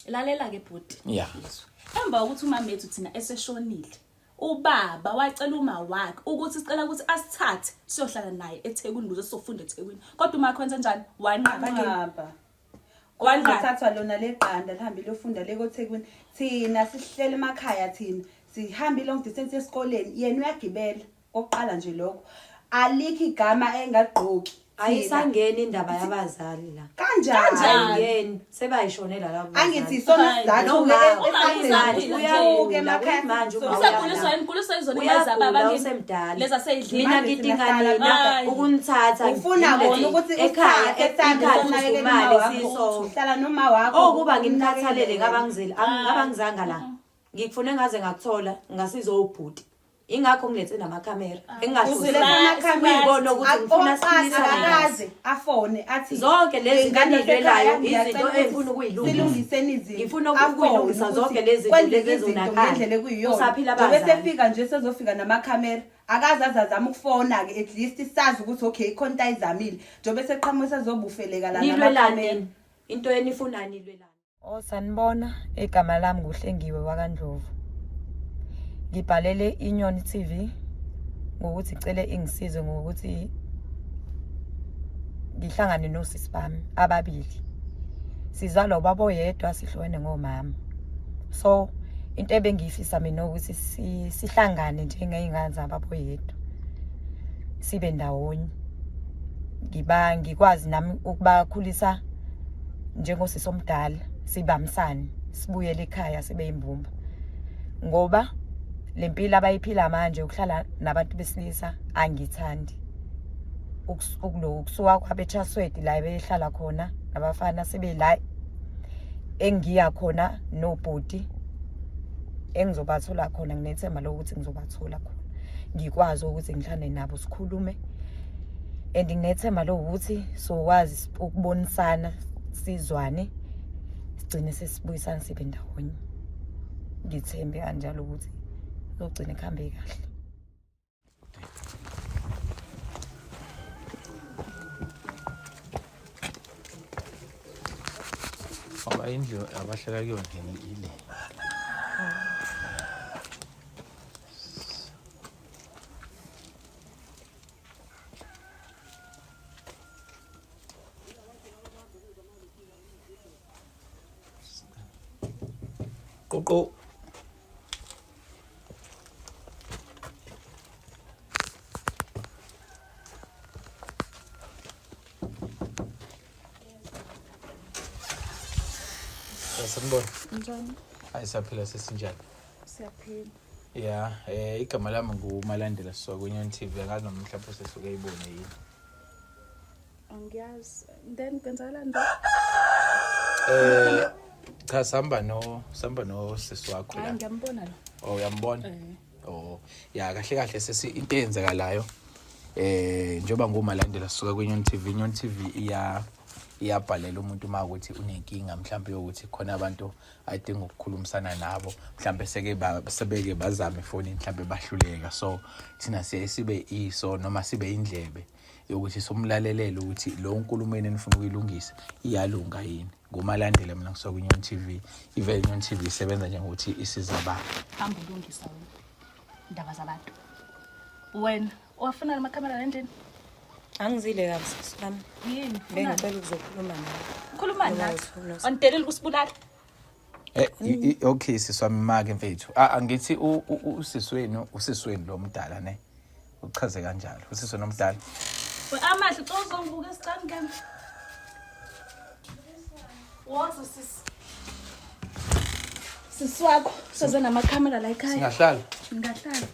Lalela ke bhuti. Yeah. Emva kokuthi umamethu thina eseshonile, ubaba wacela uma wakhe ukuthi sicela ukuthi asithathe siyohlala naye eThekwini ukuze sizofunda eThekwini. Kodwa uma kwenza njani? Wanqaba ke. Wanqaba. Wanqaba. Kuthathwa lona leqanda lihambe liyofunda le koThekwini. Thina sihlele emakhaya thina. Sihamba i-long distance esikoleni. Yena uyagibela. Kokuqala nje lokho. Alikho igama engagqoki. Ayisangeni indaba yabazali la. Kanjani? Ayingeni sebayishonela labo. Angithi isona Hayi. sizathu Noma uyakhula, emakhaya. manje uma Usaguliswa yini? Guliswa yizona imali zababa uyagula ngini. usemdala. Leza seyidlile. Mina Manje ngidinga thina nina Hayi. ukunithatha Ufuna ngimlethe kona ukuthi ekhaya usithathe sihambe ekhaya sonakekela uma imali wakho. sisonke. Uhlala noma wakho. Okuba ngimkhathalele ngabangizeli Hayi. ngabangizanga la. Ngikufune ngaze ngakuthola ngasiza ubhuti. Ingakho ngilethe namakhamera. Engingahlosile Uziletha amakhamera. Uyibona ukuthi ngifuna sikhulumisane kahle. Akakaze afone athi Zonke lezi zinto "Ngane engiyilwelayo, yasekhaya, izinto ngiyacela engifuna ukuthi ukuyilungisa. silungiseni izinto." Ngifuna Afone ukuyilungisa ukuthi zonke lezi zinto kwenzeke lezi izinto ezonakala. ngendlela ekuyiyona. Kusaphila Njengoba abazali. esefika nje sezofika namakhamera akaze aze azame ukufona-ke at least sazi ukuthi okay ikhona into ayizamile njengoba eseqhamuke sezobufeleka la Nilwelani namakhamera nini? Into enifunani nilwelani? Oh sanibona, igama lami nguHlengiwe wakaNdlovu. Ngibhalele Inyoni TV ngokuthi cele ingisize ngokuthi ngihlangane nosisi bami ababili. Sizalwa ubaba oyedwa sihlukene ngomama. So into ebengiyifisa mina ukuthi sihlangane njengey'ngane zababa oyedwa. Sibe ndawonye. Ngiba ngikwazi nami ukubakhulisa njengosisi omdala sibambisane sibuyele ekhaya sibe imbumba ngoba lempilo abayiphila manje ukuhlala nabantu besilisa angithandi ukusuka kwabeChaswedi la behlala khona nabafana sebe la engiya khona nobhuti engizobathola khona nginethemba lokuthi ngizobathola khona ngikwazi ukuthi ngihlale nabo sikhulume and nginethemba lokuthi sokwazi ukubonisana sizwane sigcine sesibuyisana sibe ndawonye ngithembe kanjalo ukuthi kuzogcina kuhambe kahle. Ngoba indlu abahlala kuyona ile. Qoqo. Sanibona. Njani? Hayi siyaphila sesinjani? Siyaphila. Ya, igama lami nguMalandela sisuka kwiNyoni TV angazi noma mhlawumbe usesuke eyibone yini. Angiyazi. Then kwenzakalani lo? Cha sihamba no sisi wakho Hayi la. ngiyambona lo. Oh uyambona? Eh. Oh ya kahle kahle sesi into eyenzekalayo njengoba nguMalandela sisuka kwiNyoni TV, iNyoni TV iyabhalela umuntu uma ukuthi unenkinga mhlawumbe yokuthi khona abantu adinga ukukhulumisana nabo mhlawumbe seke sebeke bazame efonini mhlawumbe bahluleka, so thina siye sibe iso noma sibe indlebe yokuthi somlalelele ukuthi lo nkulumeni enifuna ukuyilungisa iyalunga yini. Ngumalandela mina ngisuka kwiNyoni TV. Ivele iNyoni TV isebenza njengokuthi isiza abantu. Hamba ulungisa wena. Indaba zabantu. Wena wafuna amakhamera endlini? Angizile kabi sisi wami. Yini? Bengicela ukuzokhuluma nawe. Khuluma Noma nathi. ufuna- Wangidelela ukusibulala. Okay sisi wami make mfethu. Ah angithi usisi wenu usisi wenu lo mdala ne. Uchaze kanjalo. Usisi wenu omdala. We amahle xa uzongibuka esicane kami. Woza sisi. Sisi wakho seze namakhamera la ekhaya. Singahlala. Ngingahlala.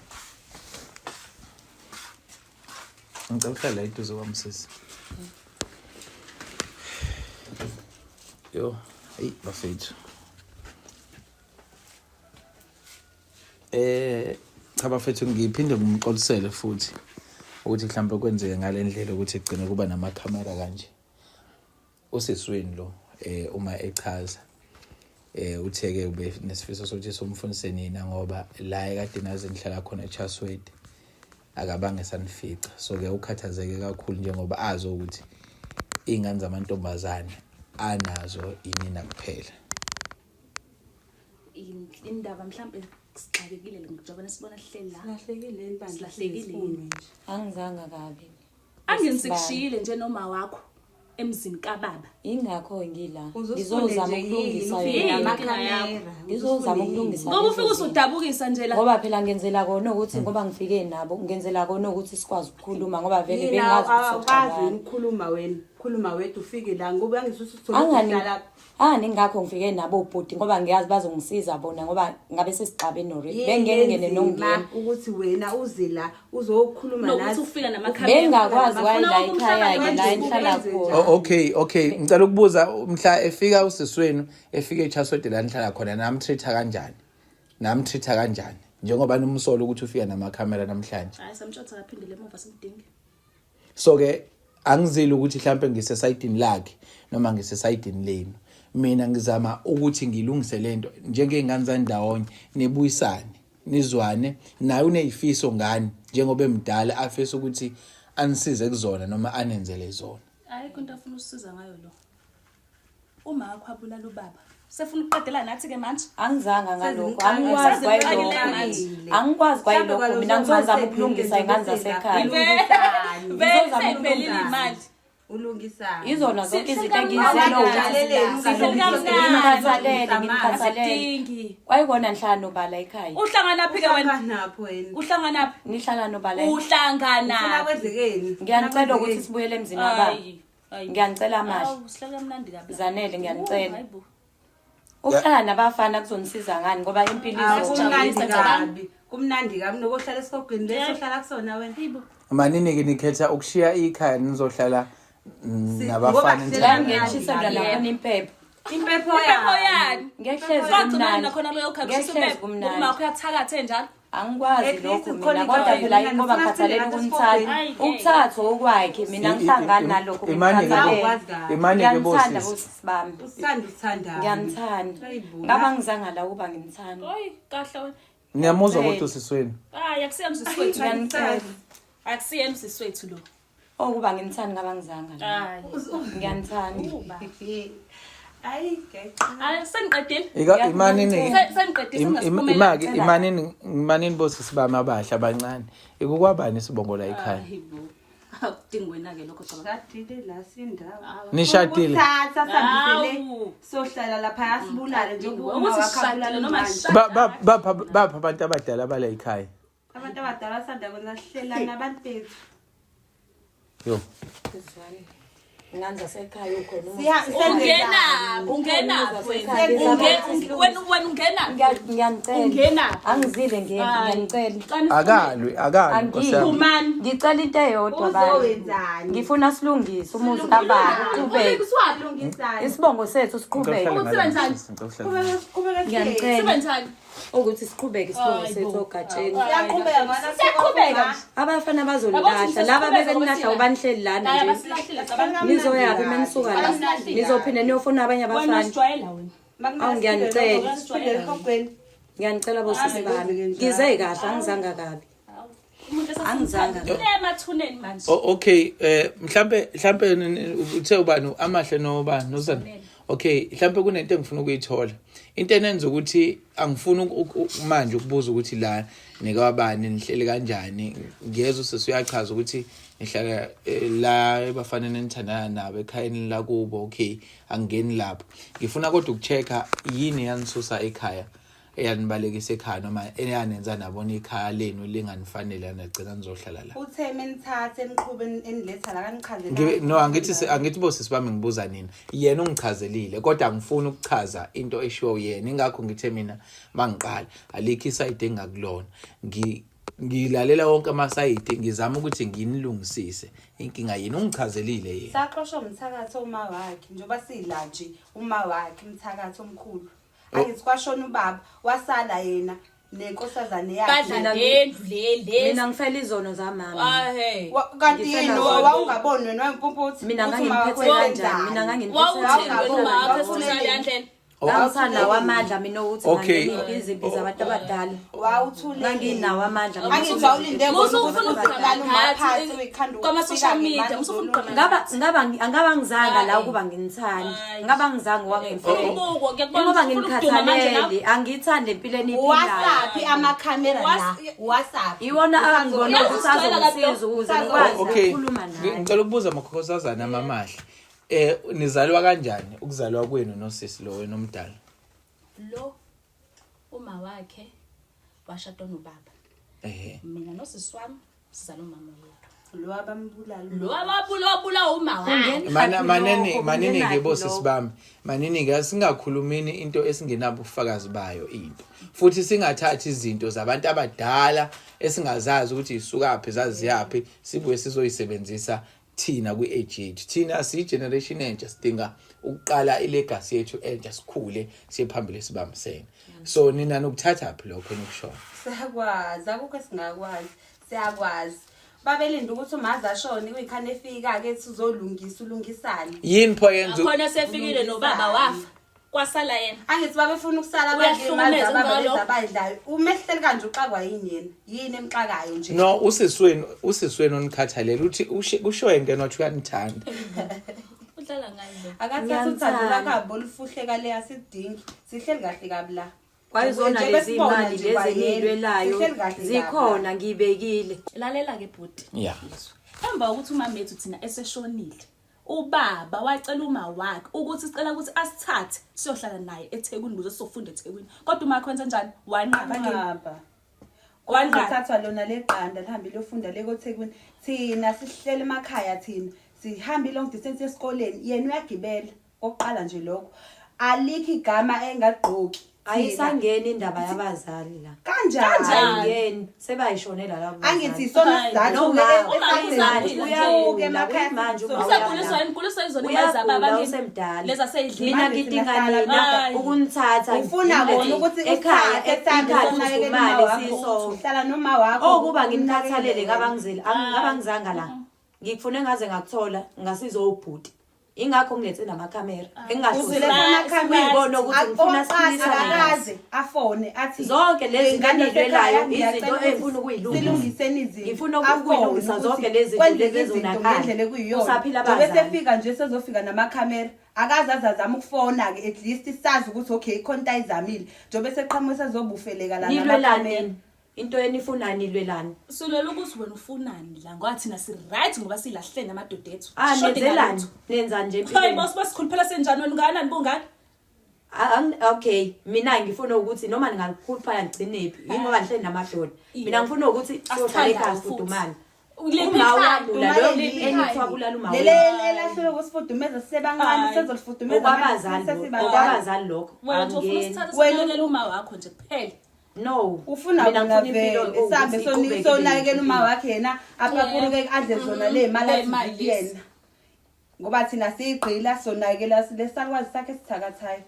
Ngicela uhlale la eduze kwami sisi. Yo, hey bafethu. Cha bafethu ngiphinde ngimxolisele futhi ukuthi mhlawumbe kwenzeke ngale ndlela ukuthi egcine kuba namakhamera kanje. Usisi wenu lo uma echaza utheke ube nesifiso sokuthi somfundise nina ngoba la ekade naze nihlala khona eChaswed akabange sanifica, so ke ukhathazeke kakhulu njengoba azi ukuthi iy'ngane zamantombazane anazo inina kuphela. Indaba mhlambe sixakekile njengoba sibona sihleli la. Silahlekile yini bandla? Silahlekile Sifune yini? nje. Angizanga kabi. Anginisikushiyle nje noma wakho emzini kababa. Ingakho ngila. Uzosifune Ngizozama nje yini? ukulungisa Ufike yona. namakhamera. Ngizozama ukulungisa. Ngoba ufike usudabukisa nje la. Ngoba phela ngenzela kona ukuthi ngoba ngifike nabo ngenzela kona ukuthi sikwazi ukukhuluma ngoba vele Yini, bengazi ukuthi awukwazi soxabana. yini ukukhuluma wena khuluma wedwa ufike la ngoba angisuthi uthole Angani uhlala angani ngakho ngifike nabo ubhuti ngoba ngiyazi bazongisiza bona ngoba ngabe sesixabene already. Yini Bengeke ngene enzima nokungena. ukuthi wena uze la uzokhuluma Nokuthi nathi ufika namakhamera. Bengakwazi Bafuna wayila wonke ekhaya umhlangano ke la manje engihlala kube khona. Oh, okay, ngicela ukubuza, mhla efika usisi wenu efika eChasode la nihlala khona, namtreat kanjani? Namtreat kanjani njengoba nimsola ukuthi ufika namakhamera namhlanje? Hayi, samtshotha kaphindele emuva, simdingi. So ke angizili ukuthi mhlambe ngisesayidini lakhe noma ngisesayidini lenu. Mina ngizama ukuthi ngilungise lento njengey'ngane zandawonye, nibuyisane, nizwane. Naye uneyifiso ngani njengoba emdala, afisa ukuthi anisize kuzona noma anenzele zona. Ayikho into afuna usisiza ngayo lo. Uma wakho abulala ubaba. Sefuna ukuqedela nathi ke manje. Angizanga ngalokho, Sezimxakile angikwazi manje. kwayilokho, angikwazi kwayilokho. Mhlawumbe Mina ngizozama kwalozo ukulungisa iy'ngane zasekhaya. Vele Ngizozama seyiphelile ukulungisa. imali. Ulungisani? Izona zonke izinto Sihleli engiyizele kamnandi. ukuthi Sihleli kamnandi. ngimkhathalele, ngimkhathalele. Asidingi. Kwayikona nihlala nobala ekhaya? Uhlangana phi ke wena? Uhlanganaphi wena? Uhlangana phi? Nihlala nobala. Uhlangana. Ufuna kwenzekeni? Ngiyanicela ukuthi sibuyele emzini wababa. Hayi. Hayi. Ngiyanicela amahle. Awu, sihlala kamnandi kabi. Zanele, ngiyanicela. Oh, hayi bo. Ukuhlala nabafana kuzonisiza ngani ngoba impilo Ah, izoba? kumnandi Sijabulisa, kabi, kumnandi kabi nokuhlala esihogweni leso ohlala kusona wena. Hayi bo. Manini-ke nikhetha ukushiya ikhaya nizohlala nabafana Ngoba nithandana? La ngiyakushiselwa nakhona impepho. Impepho Impepho yani? yani? Ngiyakuhlezi Kodwa kumnandi. nakhona kuleyo khaya kushisa Ngiyakuhlezi impepho. kumnandi. Uma wakho uyathakatha enjalo. Angikwazi At least lokho khona mina, kodwa into phela yena, ngoba nifuna ngikhathalela sithini ukunithatha. Hayi, ngeke. Ukuthatha okwakhe mina ngihlangani nalokho, Imani-ke bo- ngikhathalele. Awukwazi kahle. imani-ke Ngiyanithanda bosisi. bosisi bami. Usithanda uthandani? Ngiyanithanda. Hayi bo. Ngaba ngizanga la ukuba nginithanda. Oyi, kahle wena. Niyamuzwa kodwa usisi wenu? Hayi, akusiyena usisi wethu. Ngiyanicela. Akusiyena usisi wethu lo. Okuba nginithanda ngaba ngizanga la. Hayi. Ngiyanithanda. Uba. Hayi ngeke. Hayi, sengiqedile. Imanini Sengiqedile singasiphumela. imake imanini imanini bosisi bami abahle abancane, ikukwabani isibongo la ekhaya? Hayi bo. Akudingi wena ke lokho, cabanga. Shadile la sindawo. Nishadile? Ukuthatha sihambisele Hawu. sohlala lapha sibulale njengoba Ukuthi uma wakho sishadile abulala noma manje. sishadile. Bapha abantu abadala bala ekhaya? Abantu abadala basanda kwenza sihlelana abantu bethu. Yo. Ingane zasekhaya ukhona uma- Ungenaphi? Ungenaphi wena? Wena ungenaphi? Ngiyanicela. Ungenaphi? Angizile ngeke, ngiyanicela. Akalwi, akalwi nkosi yami. Phumani. Ngicela into eyodwa baba. Uzowenzani? Ngifuna silungise umuzi kababa uqhubeke. Ulungisani? Isibongo sethu siqhubeke. Ngicela uhlale Ukuthi ngale, njani? sisi, ngicela uhlale ngale. Qhubeka Ngiyanicela Sibe njani? ukuthi siqhubeke isibongo Hayi sethu bo. ogatsheni. Siyaqhubeka ngoba Siyaqhubeka nje. Abafana Yabo bazonilahla thina laba sesiqhubeka bebenilahla ngoba ubanihleli lana Hayi, nje. abasilahlile cabanga. Nizoyaphi uma nisuka la? Abasilahlile. Nizophinde niyofuna abanye Wena abafana. usijwayela wena. Awu, ngiyanicela. Esihogweni. Ngiyanicela bosisi bami. Ngize kahle, angizanga kabi. Umuntu Angizanga. esasimthanda. Emathuneni manje. Oh, okay, mhlambe uthe ubani amahle nobani nozana? Okay, mhlambe kunento engifuna ukuyithola. Into enenza ukuthi angifuni manje ukubuza ukuthi la nikwabani, nihleli kanjani. Ngiyezwa usisi uyachaza ukuthi nihlala la ebafanele nithandana nabo ekhayeni lakubo. Okay, angingeni lapho. Ngifuna kodwa ukuchecka yini yanisusa ekhaya, eyanibalekisa ekhaya noma eyanenza nabona ikhaya lenu linganifanele, nagcina nizohlala la. Uthe menithathe eniqhube eniletha la kanichazela. No, angithi angithi bosisi bami, ngibuza nina. Yena ungichazelile kodwa angifuni ukuchaza into eshiwo yena, ingakho ngithe mina mangiqala alikho isayidi engakulona. Ngilalela wonke amasayidi, ngizama ukuthi nginilungisise inkinga. Yini ungichazelile yena. Saxoshwa umthakathi uma wakhe njengoba sila nje, uma wakhe umthakathi omkhulu. Angithi kwashona ubaba, wasala yena nenkosazane yakhe. Badla lendlu le le. Mina ngifela izono zamama. Ahe. Kanti Ngifela yini zona. wawungaboni wena wayimpumputhe? Mina Ukuthi uma ngangimphethwe wakho kanjani? wenzani? Mina ngangimphethwe Wawuthini wena kanjani? uma wakho esithatha leya ndlela? Oh, Ngangisanawo amandla mina ukuthi Okay. ngangene izimpi zabantu abadala. Wawuthule. Nganginawo amandla. mina Angithi ukuthi wawulinde izimpi kona Musu ukuthi ufuna uqala ukugqama umaphathi ngathi, uyikhanda kwama-social media, musu ufuna ukugqama Ngaba ngaba angaba ngizanga la Hayi. ukuba nginithande. Hayi. Ngaba ngizanga wangempela. Ufuna ukubukwa, ngiyakubona Ngoba ukuthi ufuna ukuduma manje nawe. nginikhathalele, angiyithandi empilo eniyiphilayo. WhatsApp amakhamera la. WhatsApp. Iwona angibona Uyazi ukuthi usicela azongisiza ukuze Usazo- ngikwazi Okay. ukukhuluma naye. Ngicela ukubuza makhosazana amamahle. Nizalwa kanjani ukuzalwa kwenu nosisi lo wena omdala? Lo uma wakhe washadwa nobaba. Ehhe. Mina nosisi wami sizala umama oyedwa. Lo abambulala. Lo ababula uma wakhe. Mana manene lokho, manene ke kungenaphi bosisi lokho? bami. Manene ke singakhulumini into esingenabo ubufakazi bayo into. Futhi singathathi izinto zabantu abadala esingazazi ukuthi isukaphi zaziyaphi sibuye sizoyisebenzisa thina kwi-age yethu. Thina siyi-generation entsha sidinga ukuqala ilegacy yethu entsha sikhule siye phambili sibambisene. So nina nokuthatha phi lokho enikushoyo? Siyakwazi, akukho esingakwazi. Siyakwazi. Babelinde ukuthi umazi ashone kuyikhane efika ke sizolungisa ulungisane. Yini pho yenza Khona sefikile nobaba wafa. Kwasala yena. Angithi babefuna ukusala Uyahlukumeza abadla umngane lezi lokho. abayidlayo. Uma ehleli kanje uxakwa yini yena? Yini emxakayo nje? No usisi wenu usisi wenu onikhathalele uthi kusho yena wathi uyanithanda. Udlala ngayo lo. Akathatha uthando lwakhe abolufuhleka le asidingi. Sihleli kahle kabi la. Kwayizona Njengoba lezi sibona imali nje lezi kwayena, eniyilwelayo sihleli kahle kabi la. zikhona ngiyibekile. Lalela ke bhuti. Yeah. Emva kokuthi umama ethu thina eseshonile, ubaba wacela uma wakhe ukuthi sicela ukuthi asithathe siyohlala naye eThekwini ukuze sizofunda eThekwini. Kodwa uma wakhe wenze njani? Wanqaba ke. Wanqaba. Wanqaba. Kuthathwa lona leqanda lihambe liyofunda le koThekwini. Thina sihlele emakhaya thina. Sihamba long distance esikoleni. Yena uyagibela. Oqala nje lokho. Alikho igama engagqoki. Ayisangeni indaba yabazali la. Kanjani? Ayingeni sebayishonela labo. Angithi sona Hayi. sizathu Noma uyaphila, emakhaya manje uma Usaguliswa yini? Guliswa izona imali zababa uyagula kimi. usemdala. Lezi aseyidlile. Mina ngidinga nina Hayi. ukunithatha Ufuna ngimlethe bona ukuthi ekhaya usithathe sihambe ekhaya sonakekele uma imali wakho. sisonke. Hlala noma wakho. Okuba nginikhathalele ngabangizeli ngabangizanga la. Ngikufune ngaze ngakuthola ngasiza ubhuti. Ingakho ngilethe namakhamera. Engingahlosile. Uziletha amakhamera. Uyibona ukuthi ngifuna sikhulumisane kahle. Akakaze afone athi Zonke lezi zinto "Ngane engiyilwelayo, yasekhaya, ngiyacela izinto ukuthi engifuna ukuyilungisa. silungiseni izinto." Ngifuna Afone ukuyilungisa ukuthi zonke lezi zinto kwenzeke lezi izinto ezonakala. ngendlela ekuyiyona. Kusaphila Njengoba abazali. esefika nje sezofika namakhamera akaze aze azame ukufona-ke at least sazi ukuthi okay ikhona into ayizamile njengoba eseqhamuke sezobufeleka la Nilwelani namakhamera. nini? Into enifunani nilwelani? Silwela ukuthi wena ufunani la ngoba thina si right ngoba silahlene amadoda ethu. Ah Sishode nenzelani? ngalutho. Nenzani nje Hayi empilweni? boss basikhuluphela senjani wena ungakanani bungani? Okay, mina ngifuna ukuthi noma ningakhuluphala ngigcinephi, yingoba ngihleli namadoda. Mina ngifuna ukuthi siyohlala ekhaya Asithandayo futhi. sifudumale. Uliphi Uma ikhaya? uyagula lo Leli enithiwa bulala uma Leli elahluleka ukusifudumeza sisebancane Hayi. sezolifudumeza okwabazali sesibadala. okwabazali lokho. Wena nje ufuna Angeni. usithathe Wena- sinakekele uma wakho nje kuphela. No. Ufuna mina kona ngifuna impilo vele sihambe ukuthi iqhubeke sonakekela ibe uma wakhe yena apakuruke adle zona le mali Le athi mali lezi. yena ngoba thina siyigqila sonakekela lesalukwazi sakhe esithakathayo.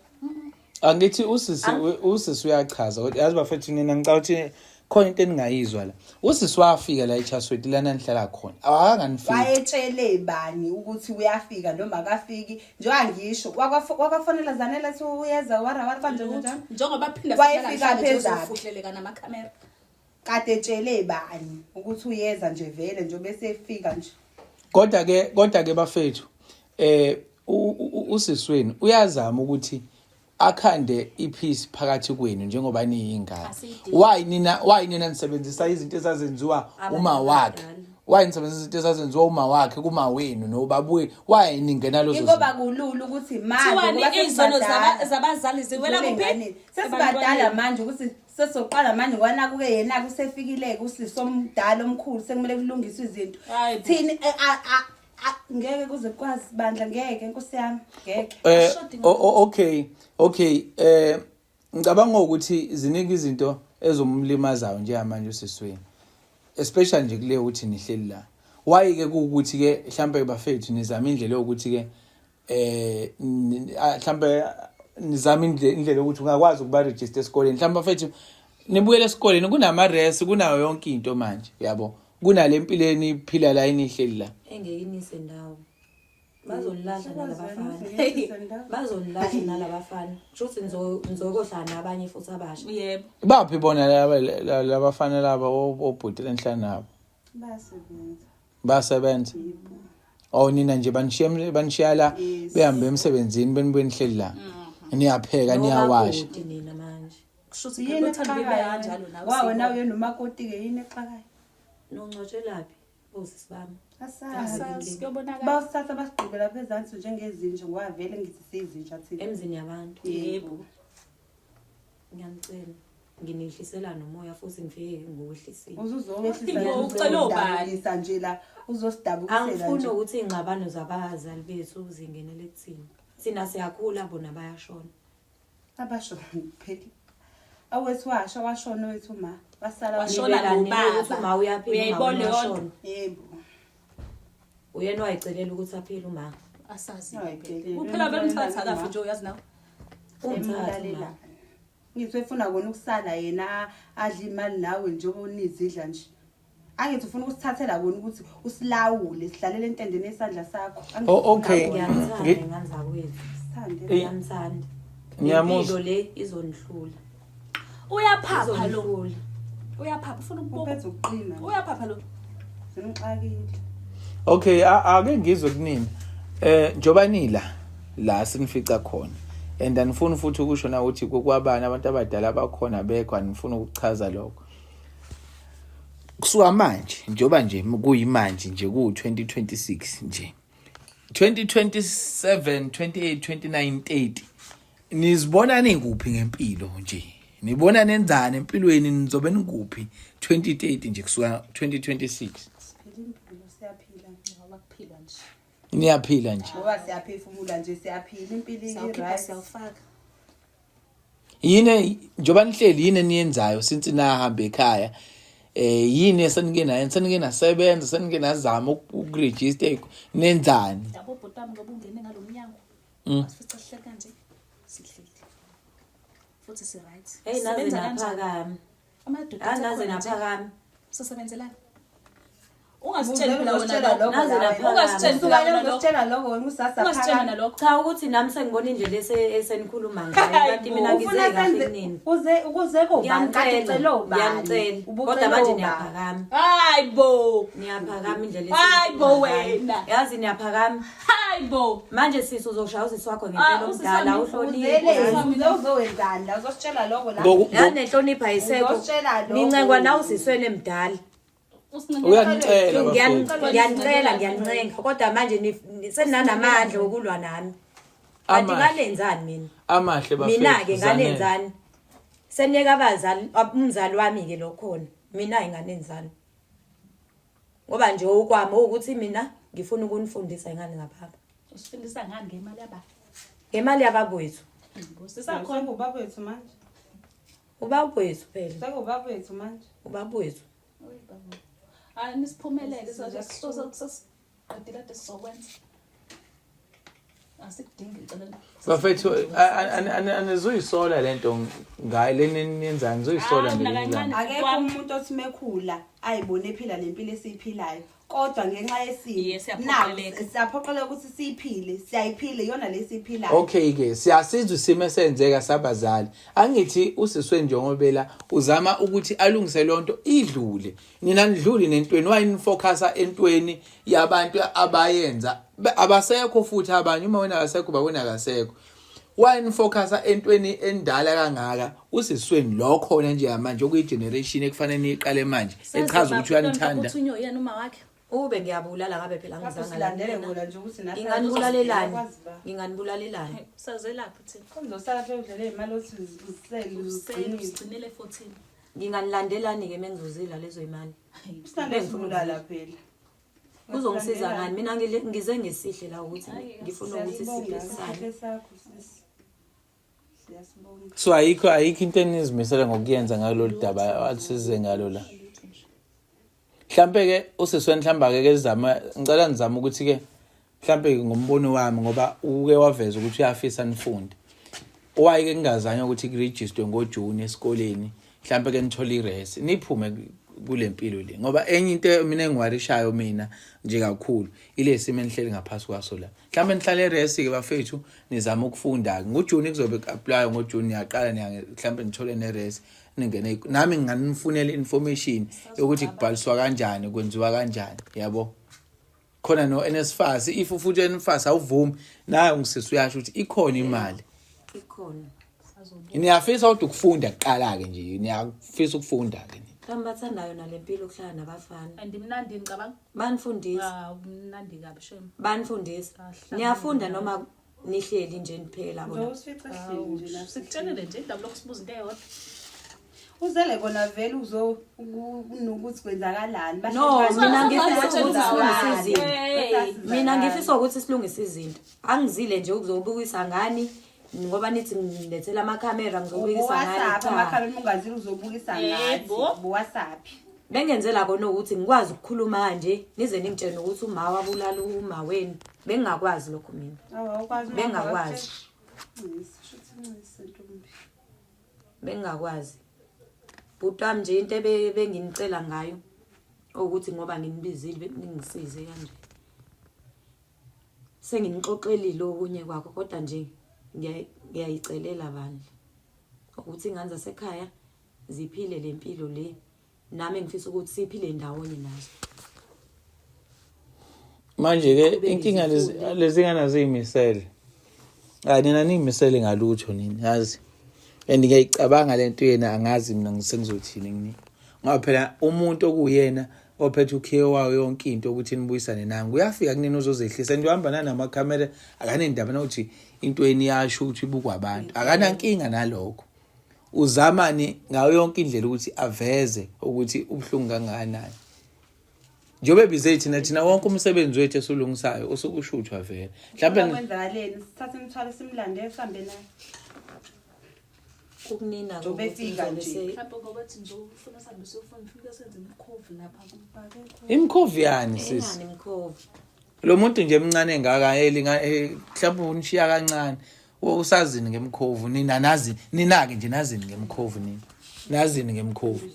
Angithi usisi usisi uyachaza kodwa yazi bafethu nina ngicela ukuthi khona into eningayizwa la. Usisi wafika la eChasweti lana nihlala khona. Akanganifici. Wayetshele bani ukuthi uyafika noma akafiki njengoba ngisho wakafonela Zanele athi uyeza wara wara kanje njani Njengoba phinda Wayefika phezulu. ufuhleleka namakhamera. Kade etshele bani ukuthi uyeza nje vele njengoba esefika nje. Kodwa ke kodwa ke bafethu usisi wenu uyazama ukuthi akhande ipeace phakathi kwenu njengoba niyingane. Asiyidingi. Why nina nisebenzisa izinto ezazenziwa uma wakhe? Why nisebenzisa izinto ezazenziwa uma wakhe kuma wenu nobabuye? Why ningena lezo Ingoba kulula ukuthi manje Kuthiwani ngoba izono sesibadala. zabazali ziwela Zivule kuphi? enganeni. Sesibadala Ebantwaneni. manje ukuthi sesoqala manje ngoba naku-ke yena-ke usefikile-ke usisi omdala omkhulu sekumele kulungiswe izinto. Hayi bo. Thina ngeke kuze kwazi bandla ngeke nkosi yami ngeke. Asishodi Okay, ngicabanga ukuthi ziningi izinto ezomlimazayo njengamanje usisweni. Especially nje kule ukuthi nihleli la. Why ke kuukuthi ke mhlambe bafethu nizama indlela yokuthi ke mhlambe nizama indlela yokuthi ungakwazi ukuba register esikoleni. Mhlambe bafethu nibuyele esikoleni kunama res kunayo yonke into manje yabo. Kunale mpilo eniphila la enihleli la. Engeke inise ndawo. Bazonilahla nalabafana. Bazonilahla nalabafana. Kusho ukuthi nizokohlala nabanye futhi abasha. Yebo. Baphi bona laba labafana laba obhuti lenhlala nabo? Bayasebenza. Bayasebenza. Yebo. Oh nina nje banishiya banishiya la behambe emsebenzini benibuye nihleli la. Niyapheka niyawasha. Nobabhuti nina manje. Kusho ukuthi Yini phela uthando libe exakayo? kanjalo nawe. Wawe nawe nomakoti-ke yini exakayo? Nongcwatshelaphi bosisi bami. Asazi. Asazi kuyobonakala. Bawusithatha basigqibela lapha ezansi njengezinja ngoba vele ngithi siyizinja thina. Emzini yabantu. Yebo. Ngiyanicela. Nginihlisela nomoya futhi ngifike ngiwehlisile. Uzuzowehlisa Yebo, ucela obani? uzodabukisa nje la uzosidabukisela Angifuni nje. ukuthi iy'ngxabano zabazali bethu zingenele kuthina. Thina siyakhula bona bayashona. Abashona phela. Awethu washa washona wethu ma. Wasala Washona Nibeka nini nobaba. ukuthi uma uyaphila uma Uyayibona leyo nto? uyashona. Yebo. Uyena wayicelela ukuthi aphile uma. Asazi. Hayi, phela. Uphela bemthatha akafi nje uyazi nawe. Umthatha Emlalelana. uma. Ngithi efuna kona ukusala yena adle imali nawe njengoba unizidla nje. Angithi ufuna ukusithathela kona ukuthi usilawule sihlalele entendeni yesandla sakho. Angithi Oh, okay. ufuna kona. Ngiyamthanda ingane zakwethu. Sithande. Eh, Ngiyamthanda. Ngiyamuzwa. Impilo le izonihlula. Uyaphapha lo. Izonihlula. Uyaphapha ufuna ukubuka. Uphethe ukuqina. Uyaphapha lo. Simxakile. Okay, ake ngizwe kunini. Njoba nila la sinifica khona. And anifuni futhi ukusho na ukuthi kwabani abantu abadala abakhona bekho anifuni ukuchaza lokho. Kusuka manje njoba nje kuyimanje nje ku 2026 nje. 2027, 28, 29, 30 nizibona ninguphi ngempilo nje? Nibona nenzani empilweni nizobe ninguphi 2030 nje kusuka 2026? Siphila impilo siyaphila. Ngoba kuphilwa nje. Niyaphila nje. Ngoba siyaphefumula nje siyaphila impilo Sawukhipha i-right. siyawufaka. Yini njengoba nihleli yini eniyenzayo since nahamba ekhaya? Yini esenike nayo senike nasebenza senike nazama ukuregister nenzani? Yabo bhuti wami ngoba ungene ngalomnyango. Asifica sihleli kanje. Sihleli. Futhi si right. Hey naze Sisebenza kanjani? naphakama. Amadoda Ah naze akhona nje. naphakama. Sisebenzelana. Ungasitsheli phela wena Uzositshela lokho. lokho Naze la wena. naphakama. Ungasitsheli Suka phela le wena lokho. uzositshela lokho wena usasa Ungasitsheli phakama. wena lokho. Cha ukuthi nami sengibona indlela esenikhuluma ngayo kanti mina Ufuna ngize kahle senze kunini. uze ukuze kobani kade Ngiyamcela, ucela obani. ngiyamcela. Ubucela Kodwa manje obani? niyaphakama. Hayi bo. Niyaphakama indlela Hayi bo esenikhuluma ngayo. wena. Yazi niyaphakama. Hayi bo. Manje sisi uzoshaya usisi wakho Ah, ngempela usisi omdala wami uhloniphe. Uzeleni uze uzowenzani la uzositshela lokho la. Yazi nenhlonipho ayisekho. Uzositshela lokho. Nincengwa na usiswene emdala. Usincengela. Uyanicela bafethu. Ngiyanicela ngiyanincenga kodwa manje seninanamandla okulwa nami. Kanti Amahle. nganenzani mina? Amahle bafethu. Mina-ke Zanele. nganenzani? Seniyeka abazali umzali wami-ke lo khona. Mina-ke nganenzani? Ngoba nje okwami ukuthi mina ngifuna ukunifundisa ingane ngababa. Usifundisa ngani ngemali yaba? Ngemali yabakwethu. Sisakhona. Sekubaba wethu manje. Ubaba wethu phela. Sekubaba wethu manje. Ubaba wethu. Oy baba. Hayi nisiphumelele sesiqedile kade sizokwenza. Asikudingi ngicela. Bafethu anizuyisola lento ngayo leni eniyenzayo nizoyisola Hayi, mina ngelinye ilanga. kancane. Akekho umuntu othi mekhula ayibone ephila lempilo esiyiphilayo. Kodwa ngenxa yesimo Yes, siyaphoqeleka. naku siyaphoqeleka ukuthi siyiphile, siyayiphila iyona lesiyiphilayo. Okay ke siyasizwa isimo esenzeka sabazali. Angithi usiswe njengobela uzama ukuthi alungise lonto idlule. Nina nidluli nentweni wayinifocusa entweni yabantu abayenza abasekho futhi abanye uma wena akasekho babona akasekho. Wayinifocusa entweni endala kangaka usisweni lo khona nje manje okuyi generation ekufanele niyiqale manje echaza ukuthi uyanithanda. Uthi unyoyena uma wakhe. Ube ngiyabulala ngabe phela Lapho angizanga silandele la mina. kona nje ukuthi nathi Nginganibulalelani? siyakwazi ba. Nginganibulalelani? Sazelaphi thina. Uzosala phela udlele imali othi uzisele Usele uzigcinile. usigcinele 14. Nginganilandelani-ke mengizuzila lezo imali? Usithanda sibulala phela. Kuzongisiza ngani? Mina ngize ngesihle la ukuthi ngifuna ukuthi Siyasibonga siphilisane. isihle sakho sisi. Siyasibonga. So ayikho into enizimisele ngokuyenza ngalolu daba alisize ngalo la. Mhlambe ke usisweni mhlamba ke kezama ngicela nizame ukuthi ke mhlambe ngombono wami ngoba uke waveza ukuthi uyafisa nifunde. Why ke kungazanywa ukuthi kuregister ngoJune esikoleni mhlambe ke nithole irest niphume. kule mpilo le ngoba enye into mina engiwarishayo mina nje kakhulu ile simo enihleli ngaphasi kwaso la mhlawumbe nihlale eresi-ke bafethu nizama ukufunda-ke ngojuni kuzobe ku-aplayo ngojuni niyaqala mhlawumbe nithole neresi ningene nami nginganifunela i-information yokuthi kubhaliswa kanjani kwenziwa kanjani yabo khona no-NSFAS if futhi u-NSFAS awuvumi nayo ngisisi uyasho ukuthi ikhona imali Ikhona. niyafisa kodwa ukufunda kuqala-ke nje niyafisa ukufunda-ke Mhlawumbe bathandayo nale mpilo ukuhlala nabafana. And mnandi ngicabanga. Banifundisa. Ah, mnandi kabi shame. Banifundisa. Ahlangene Niyafunda noma nihleli nje niphela bona. Uzosifica sihleli nje la. Sikutshelele nje indaba lokusibuza into eyodwa. Uzele kona vele uzo kunokuthi kwenzakalani. Bahleli No, phansi, mina ngifisa bathi ukuthi asizakali. silungise izinto. Bathi asizakali. Mina ngifisa ukuthi silungise izinto. Angizile nje ukuzobukisa ngani ngoba nithi ngilethela amakhamera ngizobukisa ngani. Ubowasaphi Cha. amakhamera uma ungazile uzobukisa ngathi. Yebo. Ubowasaphi. Bengenzela kona ukuthi ngikwazi ukukhuluma kanje nize ningitshene ukuthi uma wabulala uma wenu. Bengingakwazi lokho mina. Awu awukwazi uma Bengingakwazi. Ncisi, shuthi ncisi ntombi. Bengingakwazi. Bhuti wami nje into benginicela ngayo ukuthi ngoba nginibizile ningisize kanje. Senginixoxelile okunye kwakho kodwa nje ngiyayicelela bandla ukuthi ingane zasekhaya ziphile le mpilo le nami ngifisa ukuthi siphile ndawonye nazo. Manje-ke inkinga lezi ngane aziyimisele. Hayi nina niyimisele ngalutho nini yazi. And ngiyayicabanga le nto yena angazi mina sengizothini ngini. Ngoba phela umuntu okuyena ophethe ukhiye wayo yonke into ukuthi nibuyisane nami uyafika kunini uzozehlisa and uhamba nanamakhamera akanendaba nokuthi into yeni iyasho ukuthi ibukwa abantu akanankinga nalokho uzamani ngayo yonke indlela ukuthi aveze ukuthi ubuhlungu kangakanani njengoba ebize thina thina wonke umsebenzi wethu esiwulungisayo usuke ushuthwa vele mhlawumbe kwenzakaleni sithathe imithwalo simlande sihambe naye Kukunina Njengoba efika nje. Mhlawumbe ngoba thi nje ufuna sihambe siyofuna ufike senze imikhovu lapha kuba. Imikhovu yani sisi? Enani imikhovu? Lo muntu nje emncane engaka elinga mhlawumbe unishiya kancane. Usazini ngemkhovu nina nazi nina-ke nje nazini ngemkhovu nina. Nazini ngemkhovu.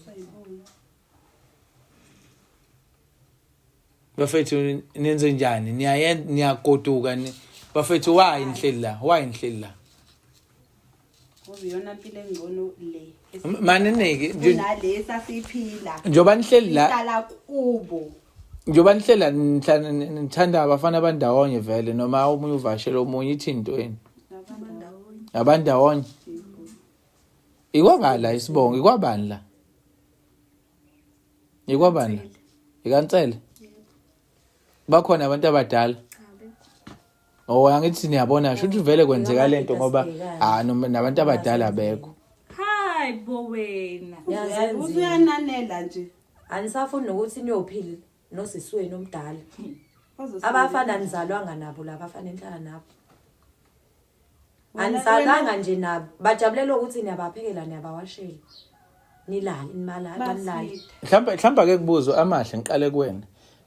Bafethu nenze njani? Niyayen niyagoduka ni bafethu why nihleli la? Why nihleli la? Ngoba iyona mpilo engcono le. Maneneki nje Kunale esasiyiphila. njengoba nihleli la Sihlala kubo. njengoba nihleli la nithanda abafana abandawonye vele noma omunye uvashela omunye ithi into yenu. Abandawonye. Ikwabani la isibongo? Ikwabani la? Ikwabani la? Ikansele. Bakhona abantu abadala. Oh angithi niyabona shuthi vele kwenzeka lento ngoba ah nabantu abadala abekho. Hayi bo wena. Niyazenzela. Usuyananela nje. Anisafuni nokuthi niyophila nosisi wenu omdala. Ozosindisa. Abafana nizalwanga nabo laba abafana enihlala nabo. Wena- Anisalanga nje nabo. Bajabulela ukuthi niyabaphekela niyabawashela. Nilale nimalale banilale. Basida. Mhlawumbe mhlawumbe ake ngibuze amahle ngiqale kuwena.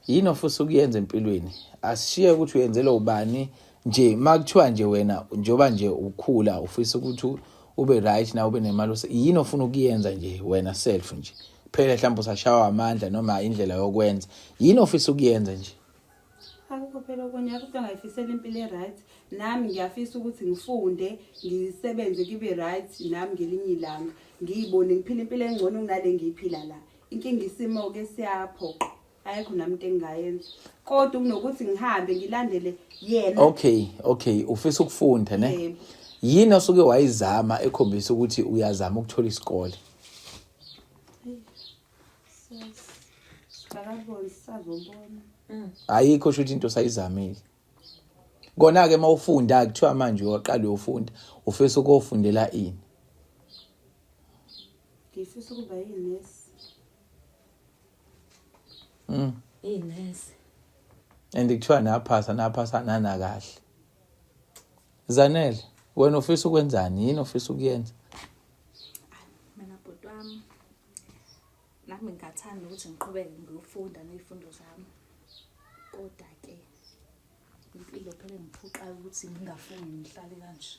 Yini ofisa ukuyenza empilweni? Asishiye ukuthi uyenzela ubani nje makuthiwa nje wena njengoba nje ukhula ufisa ukuthi ube right na ube nemali yini ofuna ukuyenza nje wena self nje. Phela mhlawumbe usashawa amandla noma indlela yokwenza. Yini ofisa ukuyenza nje? Akukho phela okunye akukho into engayifisela impilo e-right. Nami ngiyafisa ukuthi ngifunde, ngisebenze ngibe right nami ngelinye ilanga. Ngiyibone ngiphila impilo engcono kunale engiyiphila la. Inkinga isimo-ke siyaphoqa. Ayikho nami into engingayenza. Kodwa kunokuthi ngihambe ngilandele yena. Okay, okay, ufisa ukufunda ne? Yebo. Yini osuke wayizama ekhombisa ukuthi uyazama ukuthola isikole? Sikakaboni sisazobona. Ayikho shuthi into osayizamile. Kona ke mawufunda kuthiwa manje uyaqala uyofunda, ufisa ukufundela ini? Ngifisa ukuba yinesi. Inesi. And kuthiwa naphasa naphasa nana kahle. Zanele, wena ufisa ukwenzani? Yini ofisa ukuyenza? Mina bhuti wami nami ngingathanda ukuthi ngiqhubeke ngiyofunda ney'fundo zami. Kodwa ke impilo phela engiphuqayo ukuthi ngingafundi ngihlale kanje.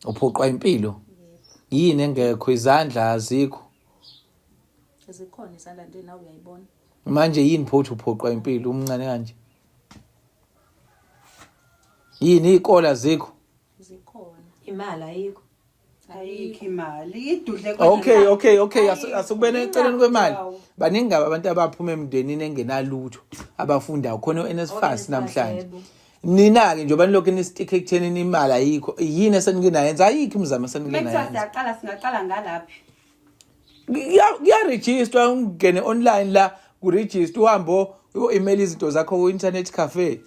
Uphuqwa impilo? Yini engekho? Izandla azikho. Zikhona isandla nje nawe uyayibona. Manje yini pho uthi uphoqwa impilo umncane kanje? Yini iy'kola zikho? Zikhona. Imali ayikho. Ayikho imali. Idudle Okay, okay, okay. Asukubene eceleni kwemali. Baningi kabi abantu abaphuma emndenini engenalutho abafundayo khona u-NSFAS namhlanje. Nina-ke njengoba nilokhu nistikhe ekuthenini imali ayikho, yini esenike nayenza? Ayikho imizamo esenike Mekuthiwa nayenza. siyaqala singaqala ngalaphi. Kuyarejistwa ungene online la kurejistwa uhambe uyo-email izinto zakho ku-internet cafe.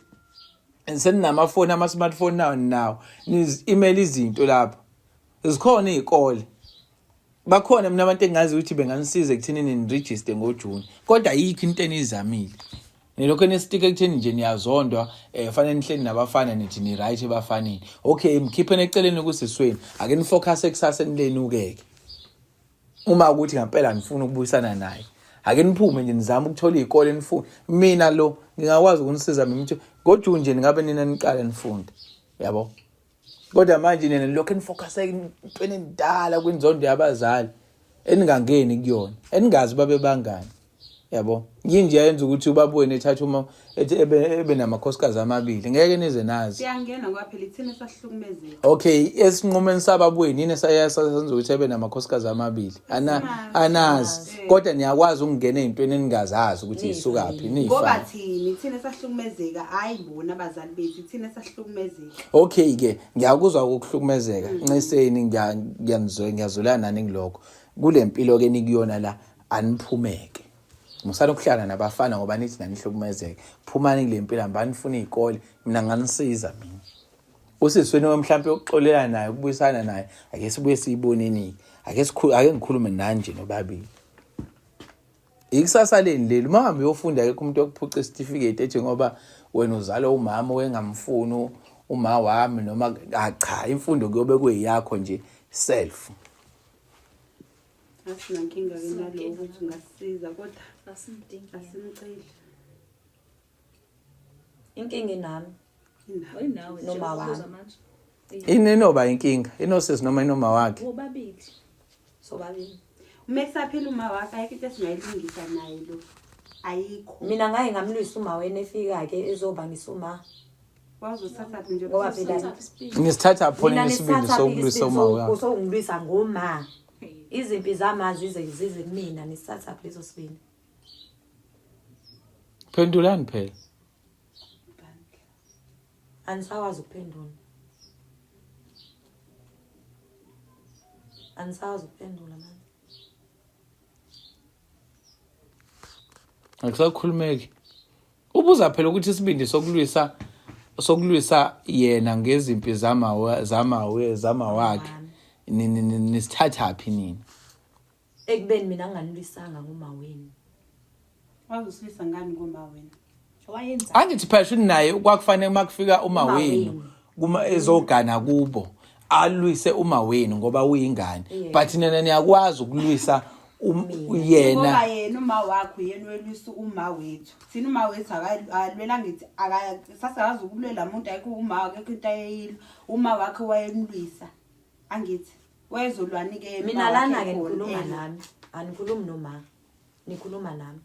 Seninamafoni ama-smartphone nawo nawo nizi-email izinto lapho. Zikhona iy'kole. Bakhona mina abantu engazi ukuthi benganisiza ekuthenini nirejiste ngoJuni. Kodwa ayikho into eniyizamile. Nilokhu nistika ekutheni nje niyazondwa eh fanele nihleli nabafana nithi ni right ebafaneni. Okay mkhipheni eceleni kusisweni. Ake nifocus ekusaseni lenu ke. Uma ukuthi ngempela nifuna ukubuyisana naye. Ake niphume nje nizame ukuthola izikole nifune. Mina lo ngingakwazi ukunisiza mina ukuthi ngoJune nje ningabe nina niqale nifunde. Yabo? Kodwa manje nina nilokhu nifocus entweni endala kwinzondo yabazali eningangeni kuyona eningazi babe bangani yabo yini nje yenza ukuthi ubaba wenu ethathe uma ethi ebe namakhosikazi amabili ngeke nize nazi Siyangena ngoba phela ithina esahlukumezeka. Okay esinqumeni sababa wenu yini esayenza ukuthi ebe namakhosikazi amabili ana anazi kodwa niyakwazi ukungena ezintweni eningazazi ukuthi isukaphi Ngoba niyifana thini thina esahlukumezeka hayi bona abazali bethu thina esahlukumezeka. Okay ke ngiyakuzwa ukuhlukumezeka nciseni ngiyanizwe ngiyazwelana nani kulokho kule mpilo ke nikuyona la aniphumeke musana ukuhlala nabafana ngoba nithi nanihlukumezeke phumani kule mpilo hambani nifuna iy'kole mina nganisiza mina usisi wenu mhlawumpe yokuxolela naye ukubuyisana naye ake sibuye siyiboneni ake ake ngikhulume nani nje nobabili ikusasa leni leli uma uhambe uyofunda akekho umuntu okuphuca isitifiketi ethi ngoba wena uzalwa umama owengamfuni uma wami noma ah, cha imfundo kuyobe kuyiyakho nje self Asinankinga ke naloko ukuthi ungasisiza kodwa Asimdingi. asimceli. Inkinga inami. Oyinawe nje Noma wami. ubuza manje. Ininoba inkinga inosisi noma inoma wakhe Bobabili. Sobabili. Uma esaphila uma wakhe ayikho into esingayilungisa naye lo. Ayikho. Mina ngaye ngamlwisa uma wena efika ke ezobangisa uma. Wazothatha nje Ngoba phela nisithatha phona mina isibindi nisithatha sokulwisa uma wakhe sokungilwisa ngoma. Izimpi zamazi zize zize kumina nisithatha leso sibindi. Phendulani phela. Anisakwazi ukuphendula. Anisakwazi ukuphendula manje. Akusakhulumeki. Ubuza phela ukuthi isibindi sokulwisa sokulwisa yena ngezimpi zama zama zama wakhe nisithathaphi nina? Ekubeni mina nginganilwisanga ngoma wenu. Wazosilisa ngani ngoma wena? Wayenza. Angithi phela shuthi naye kwakufanele uma kufika uma Uma wenu wenu. kuma ezogana kubo alwise uma wenu ngoba uyingane Yeah. but nina niyakwazi ukulwisa Ngoba yena yena uma wakho yena welwisa uma wethu. Thina uma wethu akalwela ngithi akasasakazi ukulwela umuntu ayikho uma akekho into ayeyilo. Uma wakhe wayemlwisa. Angithi wayezolwani ke Mina lana ke nikhuluma nami. Anikhulumi noma. Nikhuluma nami.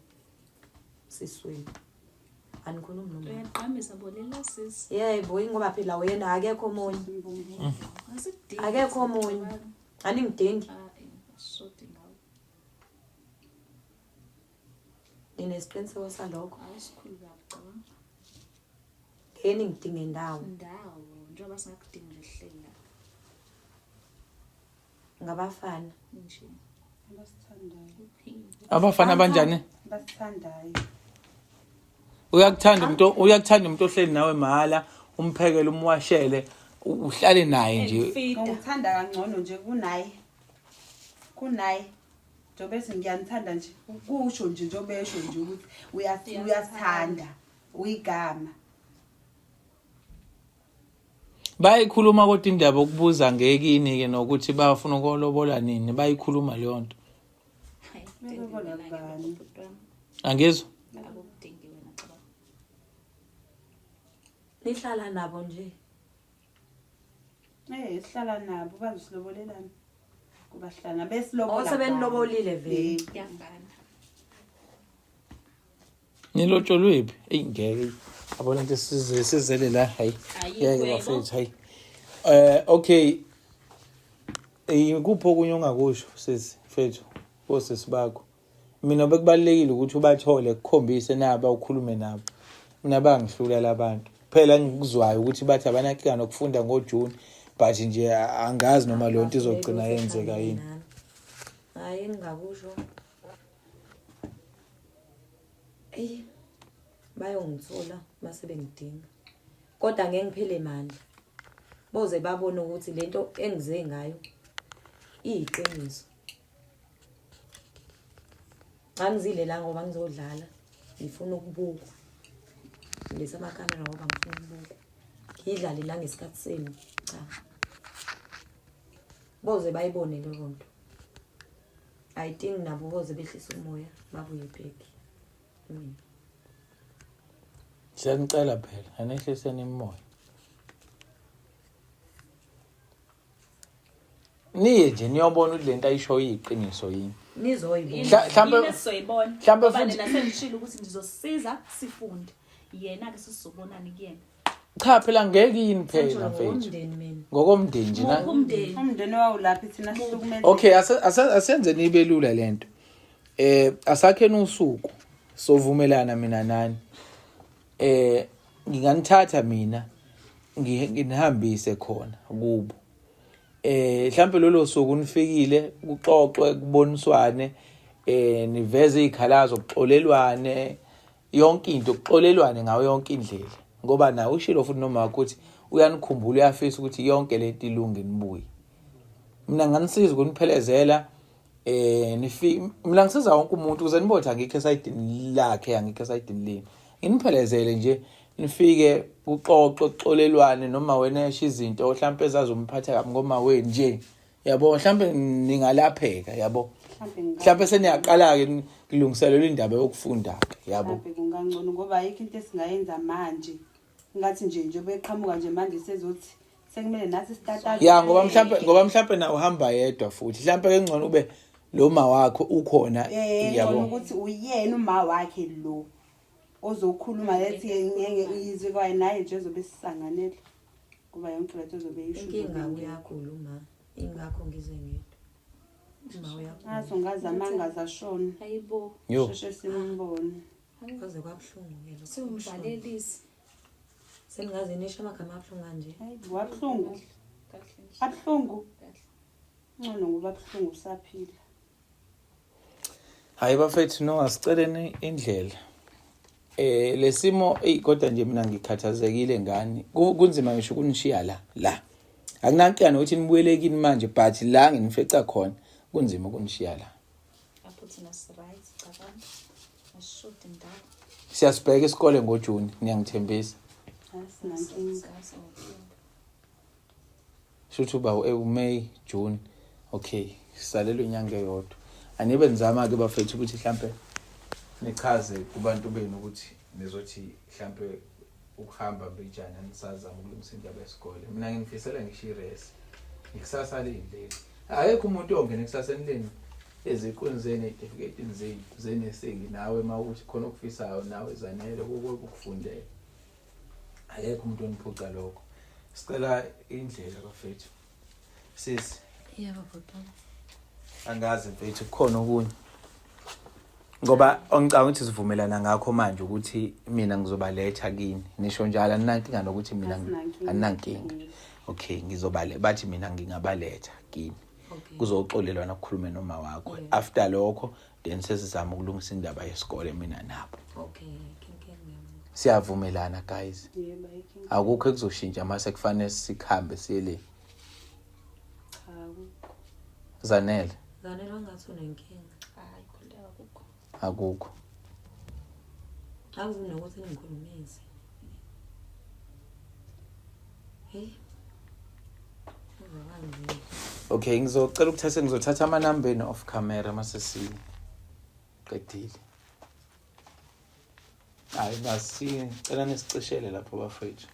Sisweni. Anikhulumi noma. Uyaqhamisa bolela sisi. Yebo, ingoba phela wena akekho omunye. Asikudingi. Akekho omunye. Aningidingi. Asishodi ngawe. Ninesiqiniseko salokho. Awusikhulu kabi cabanga. Ngeke ningidinge ndawo. Ndawo njengoba singakudingi nje sihleli la. Ngabafana. Nje. Abasithandayo. Abafana abanjani? Abasithandayo. Uyakuthanda umuntu uyakuthanda umuntu ohleli nawe mahhala umphekele umwashele uhlale naye nje. Fida. Ngikuthanda kangcono nje kunaye. Kunaye. Njengoba ethi ngiyanithanda nje kusho nje njengoba esho nje ukuthi uyasithanda uyigama. Bayikhuluma kodwa indaba okubuza ngekini ke nokuthi bafuna ukolobola nini bayikhuluma leyo nto. Belobola kubani? Angizwa. Akudingi wena cabanga. Nihlala nabo nje. Eh sihlala nabo bazosilobolelana. Kuba sihlala besilobola. Oh, sebenilobolile vele. Kuyafana. Nilotsholwephi? Eyi ngeke. Yabona into size sizele la hayi. Ngeke bafethu hayi. Eh okay. Ikuphi okunye ongakusho sisi mfethu osisi bakho? Mina bekubalekile ukuthi ubathole kukhombise naba ukhulume nabo. Mina bangihlula labantu. Phela ngikuzwayo ukuthi bathi abanankinga nokufunda ngoJune but nje angazi noma leyo nto izogcina yenzeka yini. Hayi engingakusho. Eyi bayongithola mase bengidinga. Kodwa ngeke ngiphele mandla. Boze babone ukuthi lento engize ngayo iyiqiniso. Angizile la ngoba ngizodlala. Ngifuna ukubukwa. Ngiletha amakhamera ngoba ngifuna ukubukwa. Ngidlale la ngesikhathi senu. Cha. Boze bayibone leyo nto. I think nabo boze behlise umoya babuye back. Mina. Siyanicela phela anehliseni imimoya. Niye nje niyobona ukuthi lento ayishoyo iyiqiniso yini. Nizoyibona. Mhlambe sizoyibona. Mhlambe futhi nina sengishilo ukuthi ngizosiza sifunde. Yena ke sizobonani kuyena. Cha phela ngeke yini phela mfethu. Ngokomndeni mina. Ngokomndeni nje na. Umndeni. Umndeni wawulaphi thina sihlukumezeka. Okay asenzeni ibe lula lento. Eh asakheni usuku sovumelana mina nani. Eh nginganithatha mina nginihambise khona kubo. Eh mhlambe lolo suku nifikile kuxoxwe kuboniswane eh niveze izikhalazo kuxolelwane yonke into kuxolelwane ngayo yonke indlela ngoba nawe ushilo futhi noma wakho ukuthi uyanikhumbula uyafisa ukuthi yonke lento ilunge nibuye mina nganisiza ukuniphelezela eh nifi mina ngisiza wonke umuntu ukuze nibothi angikho esayidini lakhe angikho esayidini lenu nginiphelezele nje nifike kuxoxwe kuxolelwane noma wena esho izinto mhlawumpe ezazomphatha kabi ngoma wenu nje yabo mhlawumbe ningalapheka yabo mhlawumbe seniyaqala-ke kulungiselelwa indaba yokufunda-ke yabo mhlawumbe kungangcono ngoba ayikho into esingayenza manje ngathi nje njengoba eqhamuka nje manje sezothi sekumele nathi sitataze ya ngoba mhlawumbe ngoba mhlawumbe nawe uhamba yedwa futhi mhlawumbe ke ngcono ube lo ma wakho ukhona eh yabo ngcono ukuthi uyena uma wakhe lo ozokhuluma lethi ngeke uyizwe kwaye naye nje ozobe sisanganele kuba yonke lento ozobe eyisho Inkinga uyagula uma ingakho ngize ngedwa. Uma uyagula. ngazo ngazama ngazashona Hayibo. yo sheshe simbone Kwaze kwabuhlungu ke lokho. Siwumvalelisi. Seningaze nisho amagama abuhlungu kanje. hayi wabuhlungu Kahle nje. abuhlungu Kahle. ngcono ngoba abuhlungu usaphila hayi bafethu no asiceleni indlela eh lesimo ey kodwa nje mina ngikhathazekile ngani kunzima ngisho ukunishiya la la akunankinga nokuthi nibuyele kini manje but la nginifeca khona kunzima ukunishiya la Lapho thina si-right cabanga. Asishodi ndawo. Siyasibheka isikole ngoJuni niyangithembisa. Asinankinga. Shuthi uba uMay, June. Okay, sisalelwe inyanga eyodwa. Anibe nizama ke bafethu ukuthi mhlambe nichaze kubantu benu ukuthi nizothi mhlambe ukuhamba mbijana nisazama ukulungisa indaba yesikole. Mina nginifisela ngisho iresi. Ikusasa leni leli. Akekho umuntu ongena ekusaseni leni eziqwini zenu ey'tifiketini zenu zenesingi nawe uma ukuthi khona okufisayo nawe zanele ukufundela akekho umuntu oniphuca lokho sicela indlela bafethu sisi yebo bhuti angazi mfethu kukhona okunye ngoba ongicabanga ukuthi sivumelana ngakho manje ukuthi mina ngizobaletha kini nisho njalo aninankinga nokuthi mina aninankinga okay ngizobale bathi mina ngingabaletha kini okay. kuzoxolelwana kukhulume noma wakho Yeah. after lokho then sesizama ukulungisa indaba yesikole mina nabo Okay, inkinga yami. siyavumelana guys Yebo, ayikho inkinga. akukho ekuzoshintsha mase kufanele sikhambe siye le Cha, akukho. zanele Zanele wangathi unenkinga. Hayi khululeka akukho. akukho Akunokuthi ningikhulumise. Hey. Uzobanzima. Okay ngizocela ukuthatha ngizothatha amanamba enu off camera mase siqedile. Hayi basi cela nisicishele lapho bafethu.